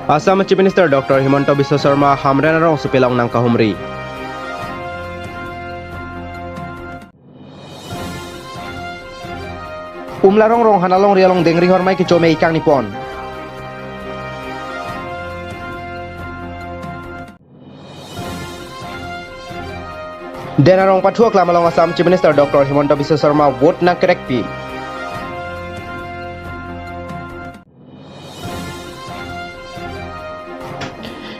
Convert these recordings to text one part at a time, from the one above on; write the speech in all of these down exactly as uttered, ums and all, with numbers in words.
Assam Chief Minister Doctor Himanta Biswa Sarma Hamren arongsopi along nangkahumri. Umlarong Ronghan alongri along Dengri Hormai kecho amei kangni pon. Den arong pathu aklam along Assam Chief Minister Doctor Himanta Biswa Sarma vote nangkerekpi.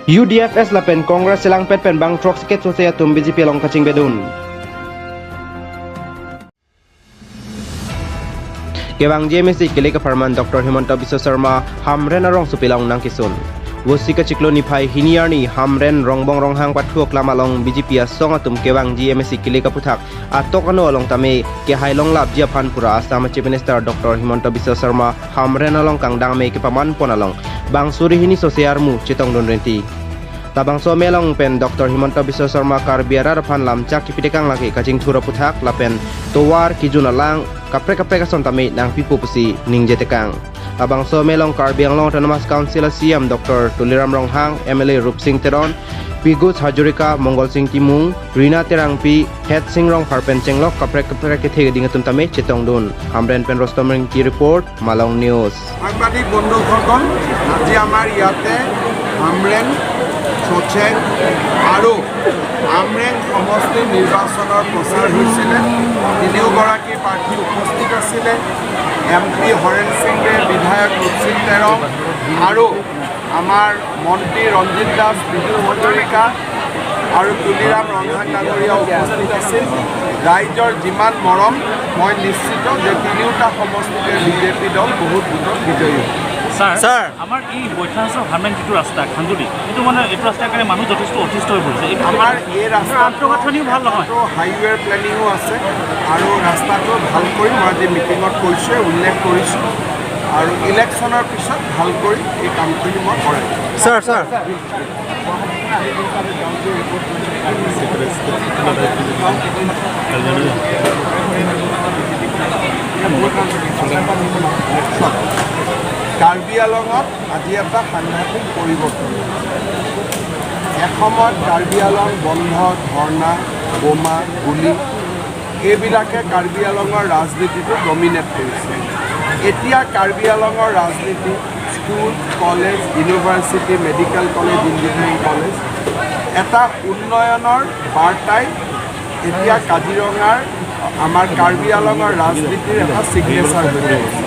U D F S lapen Congress chelangpet pen bang throksi kethom se atum B J P along kachingbedun. Kevangji M A C kelek apharman Doctor Himanta Biswa Sarma Hamren arongsopi along nangkesun. Vosik achiklo niphai hini arni Hamren Rongbong Ronghang pathu aklam along B J P asong atum kevangji M A C kelek aputhak atok ano along tame kehai longlapji aphan pura Assam Chief Minister Doctor Himanta Biswa Sarma Hamren along kangdang amei kepaman pon along bang suri hini sose armu chetongdun renti. Labangso amei along pen Doctor Himanta Biswa Sarma Karbi arat aphan lamchak kipitekang lake kachingthur aputhak lapen tovar kijun alang kaprek kaprek ason tame nangpipo pusi ningjetekang. Labangso amei along Karbi Anglong Autonomous Council a C E M Doctor Tuliram Ronghang, M L A Rupsing Teron, Piyush Hazarika, Mongol Sing Timung, Rina Terangpi, Het Sing Rongphar pen chenglok kaprek kaprek kethe keding atum tame chetongdun. Hamren pen Rostom Ringki report, Malong News. সাংবাদিক বন্ধুসকল, আজি আমাৰ ইয়াতে আমৰেং, চচেং আৰু আমৰেং সমষ্টিৰ নিৰ্বাচনৰ প্ৰচাৰ হৈছিলে। তিনিওগৰাকী প্ৰাৰ্থী উপস্থিত আছিলে। এম পি হৰেণ সিং বে, বিধায়ক ৰূপসিং তেৰণ আৰু আমাৰ মন্ত্ৰী ৰঞ্জিত দাস, বিজু হাজৰিকা আৰু তুলিৰাম ৰংহাং ডাঙৰীয়া উপস্থিত আছিল। ৰাইজৰ যিমান মৰম, মই নিশ্চিত যে তিনিওটা সমষ্টিতে বিজেপি দল বহুত ভোটত বিজয়ী হ'ব। Sir, sir. আমাৰ এই বৈঠানচৰ হামৰেং যিটো ৰাস্তা, খান্দুলি, এইটো মানে এইটো ৰাস্তাৰ কাৰণে মানুহ যথেষ্ট অতিষ্ঠ হৈ পৰিছে। এইটো আমাৰ এই ৰাস্তাটো আন্তঃগাঁথনিও ভাল নহয়। ৰাস্তাটো হাইৱেৰ প্লেনিঙো আছে আৰু ৰাস্তাটো ভাল কৰি মই আজি মিটিঙত কৈছোঁৱে, উল্লেখ কৰিছোঁ আৰু ইলেকশ্যনৰ পিছত ভালকৈ এই কামখিনি মই কৰাই দিম। Sir, sir. কাৰ্বি আংলঙত আজি এটা সাংঘাতিক পৰিৱৰ্তন। এসময়ত কাৰ্বি আংলং বন্ধ, ধৰ্ণা, বোমা, গুলী, এইবিলাকে কাৰ্বি আংলঙৰ ৰাজনীতিটো ডমিনেট কৰিছে। এতিয়া কাৰ্বি আংলঙৰ ৰাজনীতি, school, college, university, medical college, engineering college, এটা উন্নয়নৰ বাৰ্তাই এতিয়া কাজিৰঙাৰ, আমাৰ কাৰ্বি আংলঙৰ ৰাজনীতিৰ এটা ছিগনেচাৰ হৈ পৰিছে।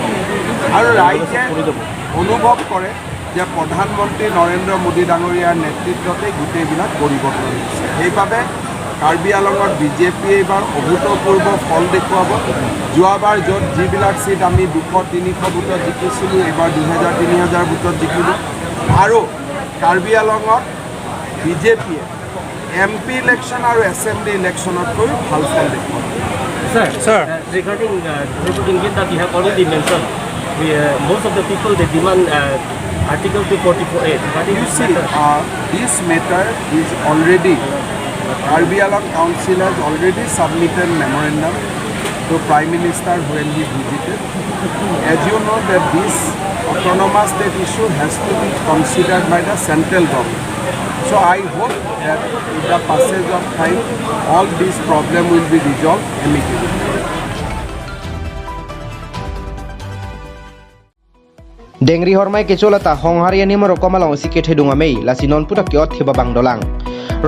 আৰু ৰাইজে অনুভৱ কৰে যে প্ৰধানমন্ত্ৰী নৰেন্দ্ৰ মোদী ডাঙৰীয়াৰ নেতৃত্বতে গোটেইবিলাক পৰিৱৰ্তন হৈছে। সেইবাবে কাৰ্বি আংলঙত বিজেপিয়ে এইবাৰ অভূতপূৰ্ব ফল দেখুৱাব। যোৱাবাৰ য'ত যিবিলাক ছিট আমি দুশ তিনিশ ভোটত জিকিছিলোঁ, এইবাৰ দুহেজাৰ তিনি হাজাৰ ভোটত জিকিব। আৰু কাৰ্বি আংলঙত বিজেপিয়ে এম পি ইলেকশ্যন আৰু এছেম্বলি ইলেকশ্যনতকৈও ভাল ফল দেখুৱাব। Sir, Sir. Uh, regarding, uh, Republic Indian that you have already mentioned, we, uh, most of the people, they demand, uh, Article two forty-four A. What is You this see, matter? Uh, this matter is already, Karbi Anglong Council has already submitted memorandum to Prime Minister when he visited. As you know that this autonomous state issue has to be considered by the central government. So I hope that with the passage of time, all this problem will be resolved amicably. Dengri Hormai kecho lata Honghari anim rokom along isi kethedung amei, lasi non puthak ke-ot theba bang dolang.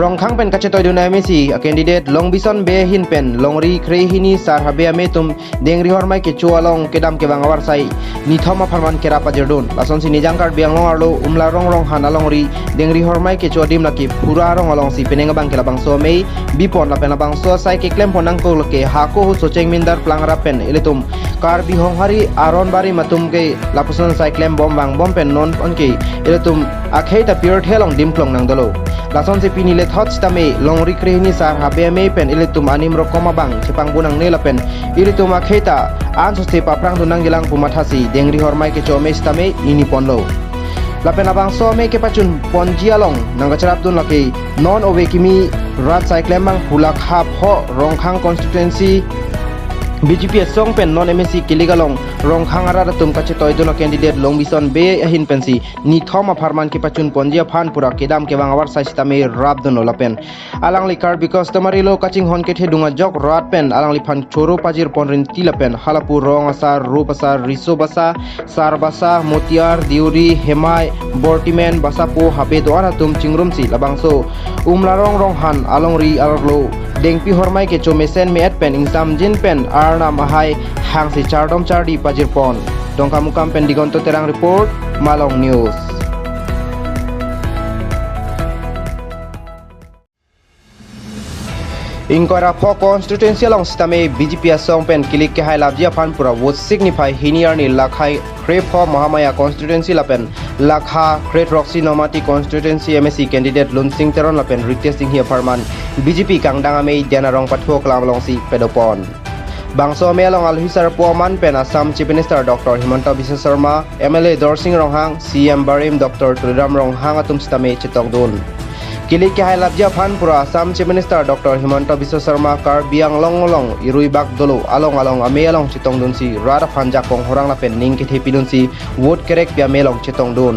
Rongkhang pen kachetoidun M A C a candidate Longbison Bey ahin pen longri kre hini sar habe amei atum Dengri Hormai kecho along kedam kevang avarsai nithom apharman kerap ajirdun. Lasonsi Nijang Karbi Anglong arlo Umlarong Ronghan alongri Dengri Hormai kecho adim lake Phura arong alongsi penang abang ke labangso amei bipon lapen labangso asai keklem pon nangkok lake hako hu socheng mindar plang rap pen ilitum Karbi Honghari aron barim atum ke lapuson asai klem bom vang bom pen non pen ke ilitum akhei ta pirthe along dim klong nang dolo. Lasonsi pini lethot sitame longri kre hini sar habe amei pen ilitum anim rokom abang chepangbu nangne lapen ilitum akhei ta ansose paprangdun nangjilang pu mathasi Dengri Hormai kecho amei sitame ini ponlo. Lapen labangso amei kepachun ponji along nangkacharapdun lake non ove kimi rat asai klem bang phulak hap ho Rongkhang constituency B J P asong pen non M A C kilik along Rongkhang arat atum kachetoidun a-candidate Longbison Bey ahin pensi nithom apharman kepachun ponji aphan pura kedam kevang avarsai sitame rapdunlo lapen alangli Karbi customary law kachinghon kethedung ajok rat pen alangliphan choro pajir pon rinti lapen halapu rong asar, rup asar, riso basa, sar basa, motiar, deuri, hemai, bortimen, basapo, habe do-an atum chingrumsi labangso Umlarong Ronghan alongri arlo Dengpi Hormai kecho mesen me-et pen ingsamjin pen arnam ahai hangsi chardom chardi pajir pon. Dongkamukam pen Digonto Terang report, Malong News. Ingkoi ra pho constituency along sitame B J P asong pen kilik kehai lapji aphan pura vote signify hini arni lakhai krepho Mahamaya constituency lapen lakha krethrok si Nomati constituency M A C candidate Lunsing Teron lapen Ritesh Enghi apharman B J P kangdang amei Dena Rongpathua Aklam alongsi padopon. Bangso amei along alohi sarpo aman pen Assam Chief Minister Doctor Himanta Biswa Sarma, M L A Dorsing Ronghang, C M barim Doctor Tuliram Ronghang atum sitame chetongdun. Kilik kehai lapji aphan pura Assam Chief Minister Doctor Himanta Biswa Sarma Karbi Anglong along irui bak dolo along along amei along chetongdunsi rat aphan jakong horang lapen ning kethepidunsi vote kerek pi amei along chetongdun.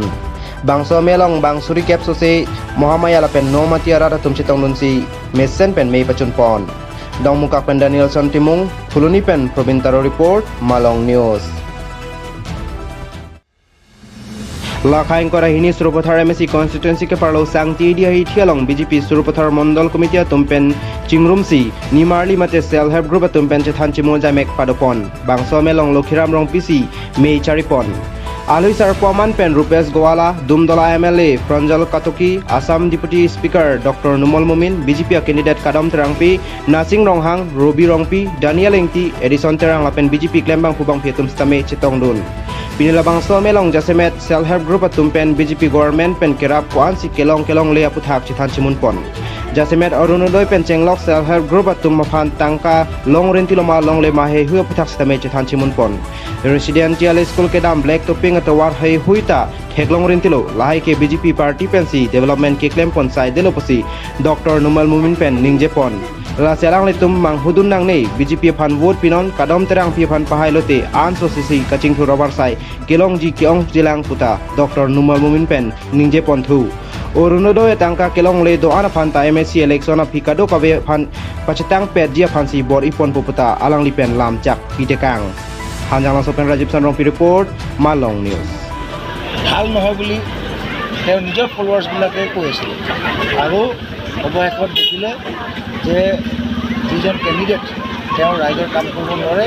Bangso amei along bang suri kep sose Mahamaya lapen Nomati arat atum chetongdunsi mesen pen mei pachun pon. Dongmukak pen Danielson Timung, Phuloni pen Probin Taro report, Malong News. Lakhai ingkoi ra hini Sarupathar M A C constituency keparlo Sangti Edi ahithi along B J P Sarupathar Mondol Committee atum pen chingrumsi nimarli mate self help group atum pen chethan chimul jamek padopon. Bangso amei along Lokhiram Rongpi si mei charipon. Alohi sarpo aman pen Rupesh Gowala, Dumdola M L A Pranjal Katoki, Assam Deputy Speaker Doctor Numal Momin, B J P candidate Kadom Terangpi, Nasing Ronghang, Robi Rongpi, Daniel Engti, Edison Terang lapen B J P klembangphu bangphi atum sitame chetongdun. Pini labangso amei along jasemet self help group atum pen B J P government pen kerap ko-ansi kelong kelongle aputhak chethan chimunpon. Jasemet Orunodoi pen chenglok self help group atum aphan tangka long rinti loma longle ma heihui aputhak sitame chethan chimunpon. Residential school kedam black topping atovar heihui ta theklong rintilo, lahai ke B J P party pensi development keklempon saidelo pusi Doctor Numal Momin pen ningjepon. Lasi alanglitum manghudun nangne, B J P aphan vote pinon, Kadom Terangpi aphan pahai lote anso sisi kachingthur avarsai kelongji ke-ongjilang puta Doctor Numal Momin pen ningjeponthu. Orunodoi atangka kelongle do-an aphan ta M A C election aphi kadokave aphan pachetangpetji aphansi bor-iponpo puta alangli pen lamchak pitekang. Hanjanglangso pen Rajiv Sanrongpi report, Malong News. ভাল নহয় বুলি তেওঁৰ নিজৰ ফলোৱাৰ্ছবিলাকে কৈ আছিলে। আৰু অৱশেষত দেখিলে যে যিজন কেণ্ডিডেট তেওঁ ৰাইজৰ কাম কৰিব নোৱাৰে,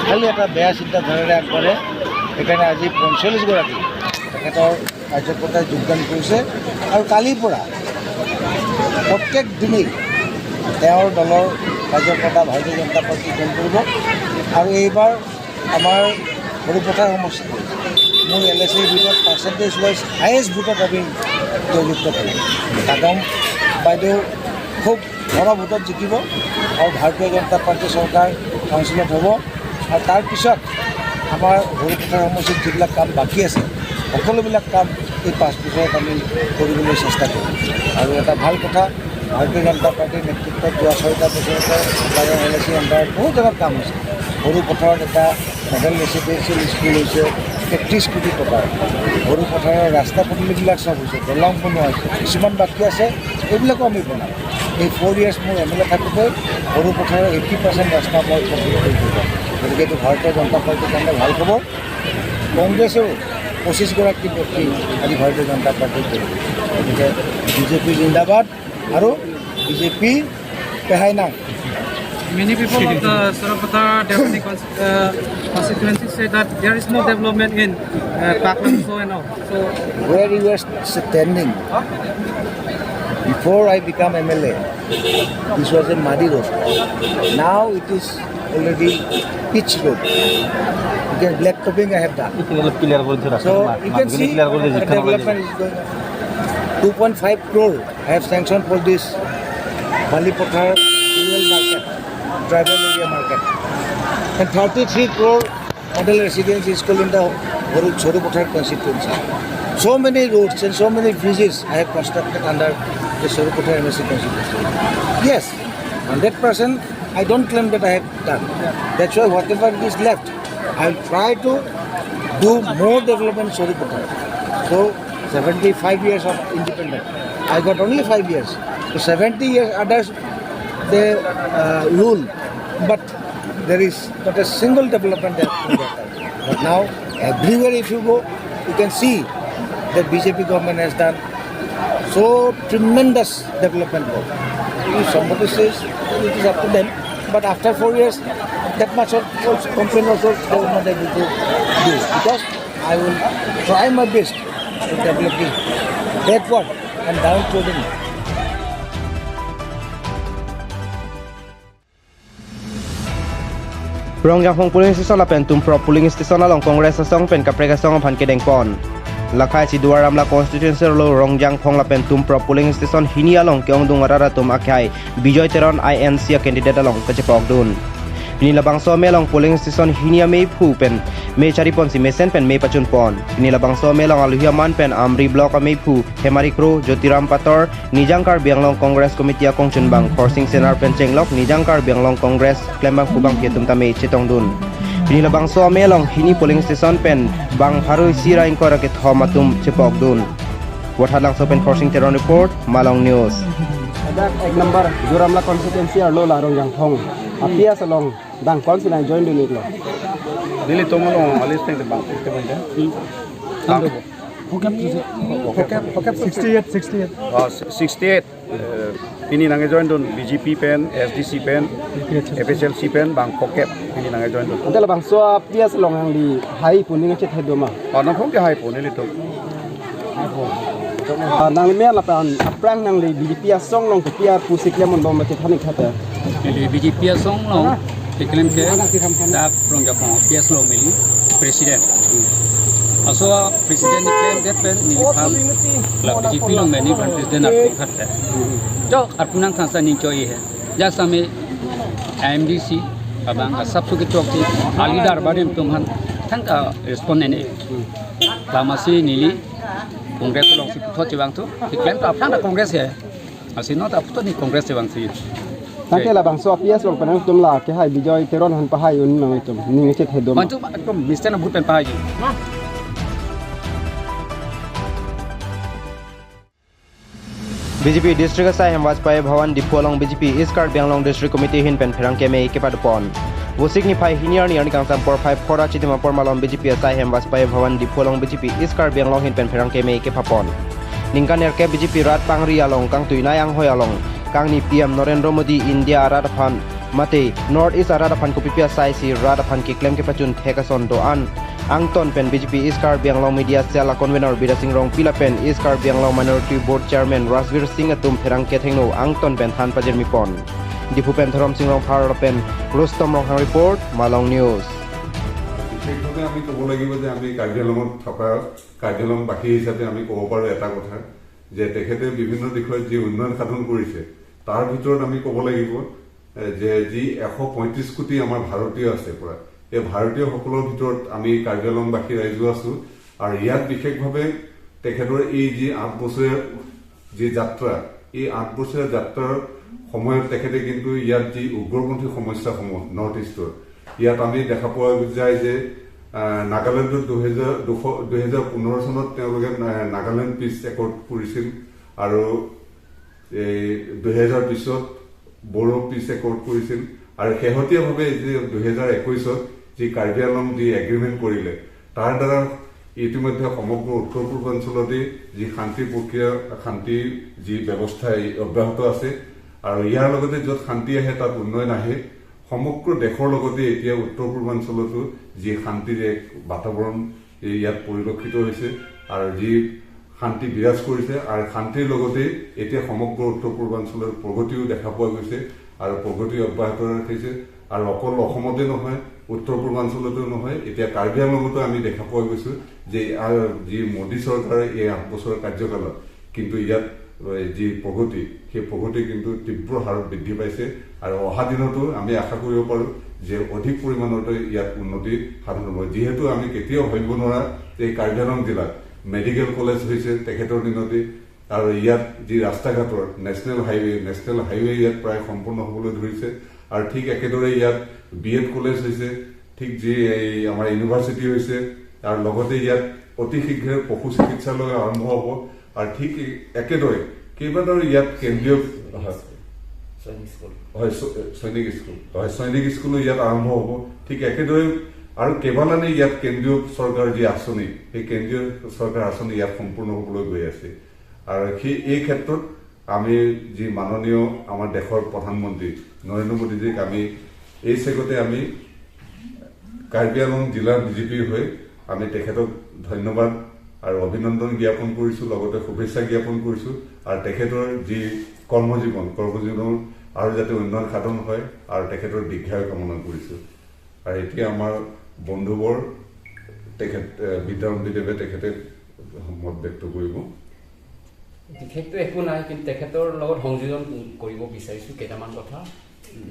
খালি এটা বেয়া চিন্তাধাৰাৰে আগবাঢ়ে। সেইকাৰণে আজি পঞ্চল্লিছ গৰাকী তেখেতৰ কাৰ্যকৰ্তাই যোগদান কৰিছে। আৰু কালিৰ পৰা প্ৰত্যেক দিনেই তেওঁৰ দলৰ কাৰ্যকৰ্তা ভাৰতীয় জনতা পাৰ্টীত জইন কৰিব। আৰু এইবাৰ আমাৰ সৰুপথাৰ সমষ্টিত মোৰ এল এ চিৰ ভিতৰত পাৰ্চেণ্টেজ ৱাইজ হায়েষ্ট ভোটত আমি জয়যুক্ত কৰিম। কাদম বাইদেউ খুব ডাঙৰ ভোটত জিকিব আৰু ভাৰতীয় জনতা পাৰ্টী চৰকাৰ কাউন্সিলত হ'ব। আৰু তাৰ পিছত আমাৰ সৰুপথাৰ সমষ্টিত যিবিলাক কাম বাকী আছে, সকলোবিলাক কাম এই পাঁচ বছৰত আমি কৰিবলৈ চেষ্টা কৰিম। আৰু এটা ভাল কথা, ভাৰতীয় জনতা পাৰ্টীৰ নেতৃত্বত যোৱা ছয়টা বছৰত আমাৰ এল এ চি আণ্ডাৰত বহুত জেগাত কাম হৈছে। সৰুপথাৰত এটা মডেল ৰেচিডেন্সিয়েল স্কুল হৈছে একত্ৰিছ কোটি টকাৰ। সৰুপথাৰৰ ৰাস্তা পদূলিবিলাক চব হৈছে, দলং বনোৱা হৈছে, কিছুমান বাকী আছে, এইবিলাকো আমি বনাম। এই ফ'ৰ ইয়াৰ্ছ মোৰ এম এল এ থাকোঁতে সৰুপথাৰৰ এইটি পাৰ্চেণ্ট ৰাস্তা মই কমপ্লিট কৰি দিব। গতিকে এইটো ভাৰতীয় জনতা পাৰ্টীৰ কাৰণে ভাল খবৰ। কংগ্ৰেছেও পঁচিছগৰাকী ব্যক্তি আজি ভাৰতীয় জনতা পাৰ্টীত জড়িত। গতিকে বিজেপি জিন্দাবাদ আৰু বিজেপি পেহাই নাং। Many people of the Sarupathar Devani cons- uh, constituency say that there is no development in uh, Paklang so and all. So where you are standing, before I become M L A, this was a muddy road. Now it is already pitch road. You can black topping I have done. এইখিনি অলপ ক্লিয়াৰ কৰি দিছে ৰাস্তা। So you can see development is going on. Two point five crore I have sanctioned for this Balipathar rural market, tribal area market, and thirty-three crore model residence school in the Sarupathar constituency. So many roads and so many bridges I have constructed under the Sarupathar M A C constituency. Yes, Hundred percent, I don't claim that I have done. That's why whatever it is left, I'll try to do more development. Sorry, so seventy-five years of independence, I got only five years. So seventy years others, they uh, rule, but there is not a single development that in their time. But now, everywhere if you go, you can see that B J P government has done so tremendous development work. If somebody says, it is up to them. But after four years, that much of also complaint also they will not able to do. Because I will try my best to develop this backward and downtrodden. Rongjanghong polling station lapen Tumprop polling station along Congress asong pen kaprek asong aphan kedengpon. Lakhai si Duar Amla constituency arlo Rongjanghong lapen Tumprop polling station hini along ke-ongdung arat atum akhai Bijoy Teron I N C a candidate along kachepokdun. Pini labangso amei along polling station hini ameiphu pen mei chariponsi mesen pen mei pachunpon. Pini labangso amei along alohi aman pen Amri Block ameiphu Hemari Kro, Jyotiram Pator, Nijang Karbi Anglong Congress Committee akongchunbang Khorsing Senar pen chenglok Nijang Karbi Anglong Congress klembangphu bangpi atum tame chetongdun. Pini labangso amei along hini polling station pen bang pharo isi ra ingkoi ra kethom atum chepokdun. Vothatlangso pen Khorsing Teron report, Malong News. Ladak ek number Duar Amla constituency arlo la Rongjanghong. A-PS along bang konsi nangjoindun-iklo? Nelitum along alis teng bang fifty point. Bang Hokep, hokep, hokep sixty-eight, sixty-eight. Oh, sixty-eight. Eh, pini nangjoindun B J P pen, S D C pen, A P H L C pen, bang hokep pini nangjoindun. Ante labangso a-PS along nangli hai pu ning chethe do ma? Oh, nangkhong ke hai pu nelitum. Ah, nangli me lapen aphrang nangli B J P asong along kopi apotsi klemponbom ma chethan-ik tha te. Neli B J P asong along keklem ke dak Rongjanghong PS along neli president. Laso president ni klemdet pen neliphan la B J P along neliphan president arpu khat te. Jo arpu nangthansa ning choi he. Jasa me M D C abang asap suki trok ti a-leader barim atum aphan thangta respond ne. Lamasi neli Congress alongsi puthot chevangthu. Keklem ta aphan ta Congress he. Lasi non ta puthot ne Congress chevangthu. Tangte labangso a-PS along pen nangtum la kehai Bijoy Teron aphan pahai un nangtum ning chethe do ma? Mantu atum misten abut pen pahai. B J P District Asaihem Vajpayee Bhawan Diphu along B J P East Karbi Anglong District Committee ahin pen pherangke amei kepadopon. Vosik niphai hini arni arni kangsam porphai phora chitim apor malom B J P Asaihem Vajpayee Bhawan Diphu along B J P East Karbi Anglong ahin pen pherangke amei kepapon. Ningkan nerkep B J P rat pangri along kangtuinei anghoi along kangni P M Narendra Modi India arat aphan mate North East arat aphan kopipi asaisi rat aphan keklem kepachun thek ason do-an angton pen B J P East Karbi Anglong Media Cell a-convener Bidya Sing Rongpi lapen East Karbi Anglong Minority Board Chairman Rajbir Sing atum pherangke athengno angton pen than pajirmipon. Diphu pen Dhorom Sing Rongphar lapen Rustom Ronghang report, Malong News. বিশেষভাৱে আমি ক'ব লাগিব যে আমি কাৰ্বি আংলঙত থকা কাৰ্বি আংলংবাসী হিচাপে আমি ক'ব পাৰোঁ এটা কথা যে তেখেতে বিভিন্ন দিশত যি উন্নয়ন সাধন কৰিছে, তাৰ ভিতৰত আমি ক'ব লাগিব, এ, যে যি এশ পঁয়ত্ৰিশ কোটি আমাৰ ভাৰতীয় আছে প্ৰায়, এই ভাৰতীয়সকলৰ ভিতৰত আমি কাৰ্বি আংলংবাসী ৰাইজো আছোঁ। আৰু ইয়াত বিশেষভাৱে তেখেতৰ এই যি আঠ বছৰীয়া যি যাত্ৰা, এই আঠ বছৰীয়া যাত্ৰাৰ সময়ত তেখেতে কিন্তু ইয়াত যি উগ্ৰপন্থী সমস্যাসমূহ নৰ্থ ইষ্টৰ, ইয়াত আমি দেখা পোৱা যায় যে, আহ, নাগালেণ্ডত দুহেজাৰ, দুশ, দুহেজাৰ পোন্ধৰ চনত তেওঁলোকে, আহ, নাগালেণ্ড পিচ একৰ্ড কৰিছিল আৰু এই দুহেজাৰ বিছত বড়ো পিচ একৰ্ড কৰিছিল আৰু শেহতীয়াভাৱে যে দুহেজাৰ একৈশত যি কাৰ্বি আংলং যি এগ্ৰিমেণ্ট কৰিলে, তাৰ দ্বাৰা ইতিমধ্যে সমগ্ৰ উত্তৰ পূৰ্বাঞ্চলতেই যি শান্তি প্ৰক্ৰিয়া, শান্তি যি ব্যৱস্থা এই অব্যাহত আছে আৰু ইয়াৰ লগতে য'ত শান্তি আহে তাত উন্নয়ন আহে। সমগ্ৰ দেশৰ লগতে এতিয়া উত্তৰ পূৰ্বাঞ্চলতো যি শান্তিৰ এক বাতাবৰণ এই ইয়াত পৰিলক্ষিত হৈছে আৰু যি শান্তি বিৰাজ কৰিছে আৰু শান্তিৰ লগতে এতিয়া সমগ্ৰ উত্তৰ পূৰ্বাঞ্চলৰ প্ৰগতিও দেখা পোৱা গৈছে আৰু প্ৰগতি অব্যাহত ৰাখিছে। আৰু অকল অসমতে নহয়, উত্তৰ পূৰ্বাঞ্চলতো নহয়, এতিয়া কাৰ্বি আংলঙতো আমি দেখা পোৱা গৈছো যে, আহ, যি মোদী চৰকাৰে এই আঠ বছৰৰ কাৰ্যকালত কিন্তু ইয়াত, এ, যি প্ৰগতি, সেই প্ৰগতি কিন্তু তীব্ৰ হাৰত বৃদ্ধি পাইছে আৰু অহা দিনতো আমি আশা কৰিব পাৰোঁ যে অধিক পৰিমাণতে ইয়াত উন্নতি সাধন হ'ব। যিহেতু আমি কেতিয়াও ভাবিব নোৱাৰা যে এই কাৰ্বি আংলং জিলাত মেডিকেল কলেজ হৈছে তেখেতৰ দিনতে, আৰু ইয়াত যি ৰাস্তা ঘাটৰ নেশ্যনেল হাইৱে, নেশ্যনেল হাইৱে ইয়াত প্ৰায় সম্পূৰ্ণ হ'বলৈ ধৰিছে। আৰু ঠিক একেদৰে ইয়াত বি এড কলেজ হৈছে, ঠিক যি এই আমাৰ ইউনিভাৰ্চিটি হৈছে, আৰু লগতে ইয়াত অতি শীঘ্ৰে পশু চিকিৎসালয় আৰম্ভ হ'ব। আৰু ঠিক একেদৰে কেইবাটাও ইয়াত কেন্দ্ৰীয়, হয়, সৈনিক স্কুল। হয়, স-, সৈনিক স্কুল, হয়, সৈনিক স্কুলো ইয়াত আৰম্ভ হ'ব। ঠিক একেদৰে আৰু কেইবালানি ইয়াত কেন্দ্ৰীয় চৰকাৰৰ যি আঁচনি, সেই কেন্দ্ৰীয় চৰকাৰৰ আঁচনি ইয়াত সম্পূৰ্ণ হ'বলৈ গৈ আছে। আৰু সেই এই ক্ষেত্ৰত আমি যি মাননীয় আমাৰ দেশৰ প্ৰধানমন্ত্ৰী নৰেন্দ্ৰ মোদীজীক আমি এই চেগতে আমি কাৰ্বি আংলং জিলাৰ ডি জি পি হৈ আমি তেখেতক ধন্যবাদ আৰু অভিনন্দন জ্ঞাপন কৰিছোঁ, লগতে শুভেচ্ছা জ্ঞাপন কৰিছোঁ। আৰু তেখেতৰ যি কৰ্মজীৱন, কৰ্মজীৱনৰ আৰু যাতে উন্নয়ন সাধন হয় আৰু তেখেতৰ দীৰ্ঘায়ু কামনা কৰিছোঁ। আৰু এতিয়া আমাৰ বন্ধুবৰ তেখেত, এ, বিদ্যাৰম্ভী দেৱে তেখেতে মত ব্যক্ত কৰিব। বিশেষতো একো নাই, কিন্তু তেখেতৰ লগত সংযোজন কৰিব বিচাৰিছোঁ কেইটামান কথা।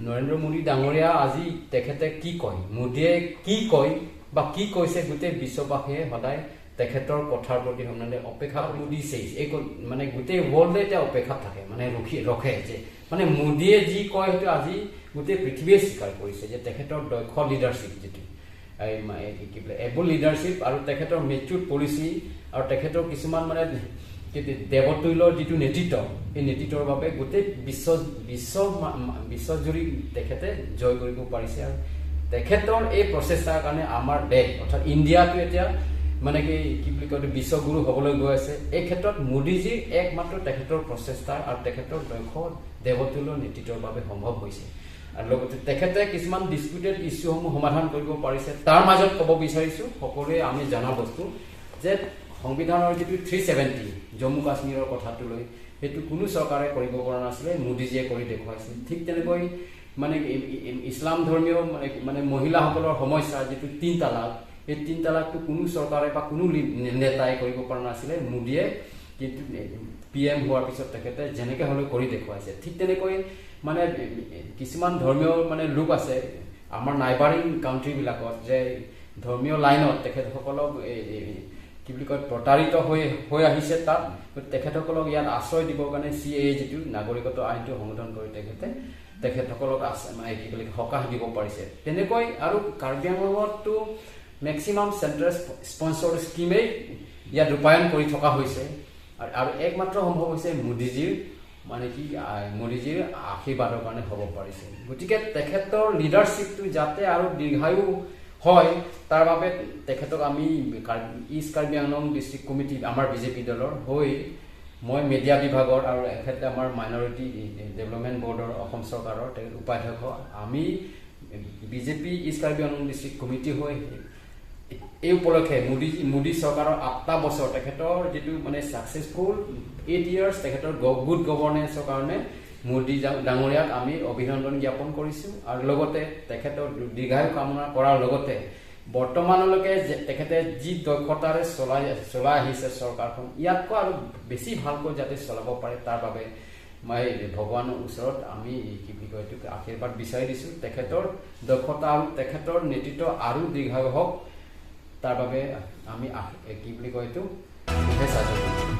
নৰেন্দ্ৰ মোদী ডাঙৰীয়া আজি তেখেতে কি কয়, মোদীয়ে কি কয় বা কি কৈছে, গোটেই বিশ্ববাসীয়ে সদায় তেখেতৰ কথাৰ প্ৰতি মানে অপেক্ষা কৰি দিছে। এই ক-, মানে গোটেই ৱৰ্ল্ডে এতিয়া অপেক্ষাত থাকে, মানে ৰখি ৰখে যে মানে মোদীয়ে যি কয় সেইটো আজি গোটেই পৃথিৱীয়ে স্বীকাৰ কৰিছে যে তেখেতৰ দক্ষ লিডাৰশ্বিপ যিটো, এই মা-, এই কি বোলে, এবল লিডাৰশ্বিপ আৰু তেখেতৰ মেচিউৰ পলিচি আৰু তেখেতৰ কিছুমান মানে কি দেৱতুল্য যিটো নেতৃত্ব, এই নেতৃত্বৰ বাবে গোটেই বিশ্ব, বিশ্ব মা-, মা-, বিশ্বজুৰি তেখেতে জয় কৰিব পাৰিছে। আৰু তেখেতৰ এই প্ৰচেষ্টাৰ কাৰণে আমাৰ দেশ অৰ্থাৎ ইণ্ডিয়াটো এতিয়া মানে কি, কি বুলি কয়, এইটো বিশ্বগুৰু হ'বলৈ গৈ আছে। এই ক্ষেত্ৰত মোদীজীৰ একমাত্ৰ তেখেতৰ প্ৰচেষ্টা আৰু তেখেতৰ দক্ষ দেৱতুল্য নেতৃত্বৰ বাবে সম্ভৱ হৈছে। আৰু লগতে তেখেতে কিছুমান ডিছপিউটেড ইছ্যুসমূহ সমাধান কৰিব পাৰিছে। তাৰ মাজত ক'ব বিচাৰিছোঁ, সকলোৱে আমি জনা বস্তু যে সংবিধানৰ যিটো থ্ৰী ছেভেণ্টি জম্মু কাশ্মীৰৰ কথাটো লৈ, সেইটো কোনো চৰকাৰে কৰিব পৰা নাছিলে, মোদীজীয়ে কৰি দেখুৱাইছে। ঠিক তেনেকৈ মানে ই-, ই-, ই-, ইছলাম ধৰ্মীয় মানে, মানে মহিলাসকলৰ সমস্যা যিটো তিন তালাক, এই তিন তালাকটো কোনো চৰকাৰে বা কোনো লি-, নে-, নেতাই কৰিব পৰা নাছিলে, মোদীয়ে কিন্তু পি এম হোৱাৰ পিছত তেখেতে যেনেকে হ'লেও কৰি দেখুৱাইছে। ঠিক তেনেকৈ মানে কিছুমান ধৰ্মীয় মানে লোক আছে আমাৰ নাইবাৰিং কাণ্ট্ৰিবিলাকত, যে ধৰ্মীয় লাইনত তেখেতসকলক এই, এই, কি বুলি কয়, প্ৰতাৰিত হৈ, হৈ আহিছে তাত। তেখেতসকলক ইয়াত আশ্ৰয় দিবৰ কাৰণে চি এ এ যিটো নাগৰিকত্ব আইনটো সংশোধন কৰি তেখেতে, তেখেতসকলক আশ্ৰ-, মানে কি বুলি কয়, সকাহ দিব পাৰিছে। তেনেকৈ আৰু কাৰ্বি আংলঙততো মেক্সিমাম চেণ্ট্ৰেল স্প-, স্পনচৰ্ড স্কিমেই ইয়াত ৰূপায়ণ কৰি থকা হৈছে। আৰু, আৰু একমাত্ৰ সম্ভৱ হৈছে মোদীজীৰ, মানে কি, আ, মোদীজীৰ আশীৰ্বাদৰ কাৰণে হ'ব পাৰিছে। গতিকে তেখেতৰ লিডাৰশ্বিপটো যাতে আৰু দীৰ্ঘায়ু হয়, তাৰ বাবে তেখেতক আমি কাৰ-, ইষ্ট কাৰ্বি আংলং ডিষ্ট্ৰিক্ট কমিটি, আমাৰ বি জে পি দলৰ হৈ মই মিডিয়া বিভাগৰ আৰু এখেতে আমাৰ মাইনৰিটি ডেভেলপমেণ্ট বৰ্ডৰ অসম চৰকাৰৰ তেখেত উপাধ্যক্ষ, আমি বি জে পি ইষ্ট কাৰ্বি আংলং ডিষ্ট্ৰিক্ট কমিটি হৈ এই উপলক্ষে মোদী, মোদী চৰকাৰৰ আঠটা বছৰ তেখেতৰ যিটো মানে ছাকচেছফুল এইট ইয়াৰ্ছ তেখেতৰ গ-, গুড গভাৰ্নেন্সৰ কাৰণে মোদী ডা-, ডাঙৰীয়াক আমি অভিনন্দন জ্ঞাপন কৰিছোঁ। আৰু লগতে তেখেতৰ দীৰ্ঘায়ু কামনা কৰাৰ লগতে বৰ্তমানলৈকে যে তেখেতে যি দক্ষতাৰে চলাই, চলাই আহিছে চৰকাৰখন, ইয়াতকৈ আৰু বেছি ভালকৈ যাতে চলাব পাৰে, তাৰ বাবে মই ভগৱানৰ ওচৰত আমি কি বুলি কয়, এইটো আশীৰ্বাদ বিচাৰি দিছোঁ। তেখেতৰ দক্ষতা আৰু তেখেতৰ নেতৃত্ব আৰু দীৰ্ঘায়ু হওক, তাৰ বাবে আমি আশ-, কি বুলি কয়, এইটো শুভেচ্ছা জনাইছোঁ।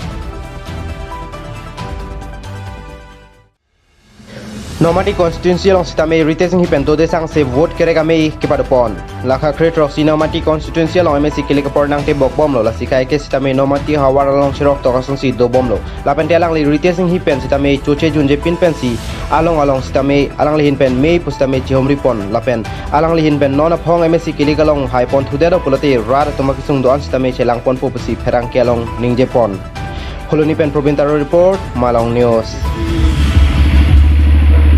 Nomati constituency along sitame Ritesh Enghi pen tode sangse vote kerek amei kepadopon. Lakha kre throksi Nomati constituency along M A C kelek apor nangtebok bomlo, lasi kaike sitame Nomati havar along cherok tokasonsi dobomlo. Lapen te alangli Ritesh Enghi pen sitame choche junje pin pensi along along sitame alangli ahin pen mei pusitame chihomripon. Lapen alangli ahin pen non aphong M A C kelek along haipon thudet pulote rat atum akesung do-an sitame chelangponpo pusi pherangke along ningjepon. Phuloni pen Probin Taro report, Malong News.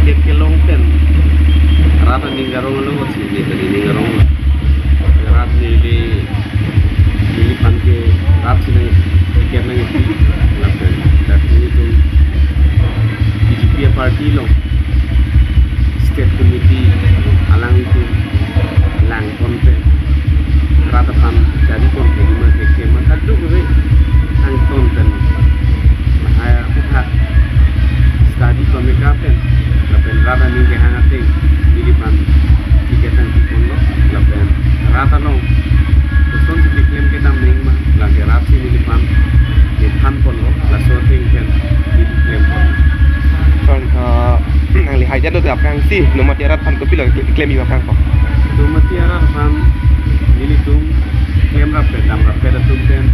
Gate kelong pen rat aning arong lo, si gate aning arong lo. Rat neli, neliphan ke rat si nang ticket nang isi. Lapen rat nelitum B J P party along state committee alanglitum langpon pen rat aphan gari pon pen ma keke ma kaduk re angton pen lahai aphuthak study pameka pen lapen rat aning kehang ateng neliphan ticket nangpiponlo lapen rat along kosonsi keklem kedam nangma lake rat si neliphan nephan ponlo, laso ateng pen Si, Nomati arat aphan kopilo ke-, klem iwa kangkok. Nomati arat aphan nelitum klemrap pen, damrap pen atum pen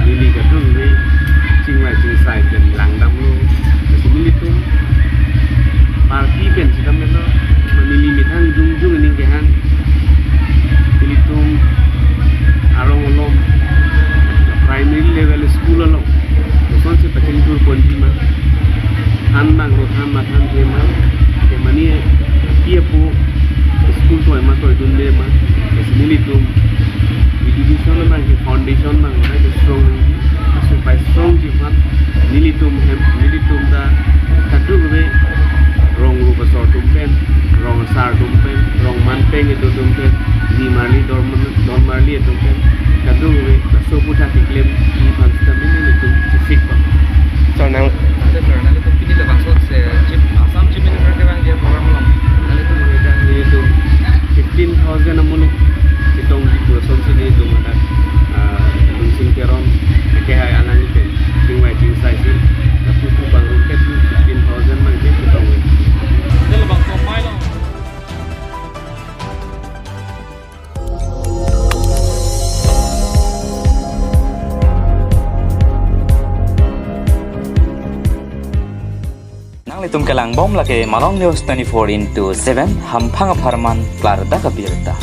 neli kadokave chingvai chingsai pen langdamlo. Lasi nelitum party pen sitame lo, neli methang jongjong aning kehang. Nelitum arong along, primary level school along kosonsi pachingthur ponji ma, than bang ro than ma than the ma, the mane api apo school toi ma toidunde ma. Lasi nelitum education abang ke foundation abang ke strong nangji, laso pai strong ji aphan nelitum hem, nelitum ta kadokave rong rup asor atum pen, rong asar atum pen, rong man peng kedo atum pen, nimarli dorman, dormarli atum pen, kadokave laso aputhak keklemji aphan sitame nelitum chesik pa. Sir, nang- Ante sir, nanglitum pini labangso se Chief, Assam Chief Minister kevangji program along nanglitum hui ta? Nelitum fifteen thousand amuluk chetongji pu asonsi nelitum hadak, ah, Lunsing Teron, ake hai alangli pen chingvai chingsai si, lapu pu pangrum ke fifteen thousand abang ke chetongji. Ante labangso mai lo. Nanglitum kelang bom lake Malong News twenty-four into seven, hamphang apharman klardak abirta.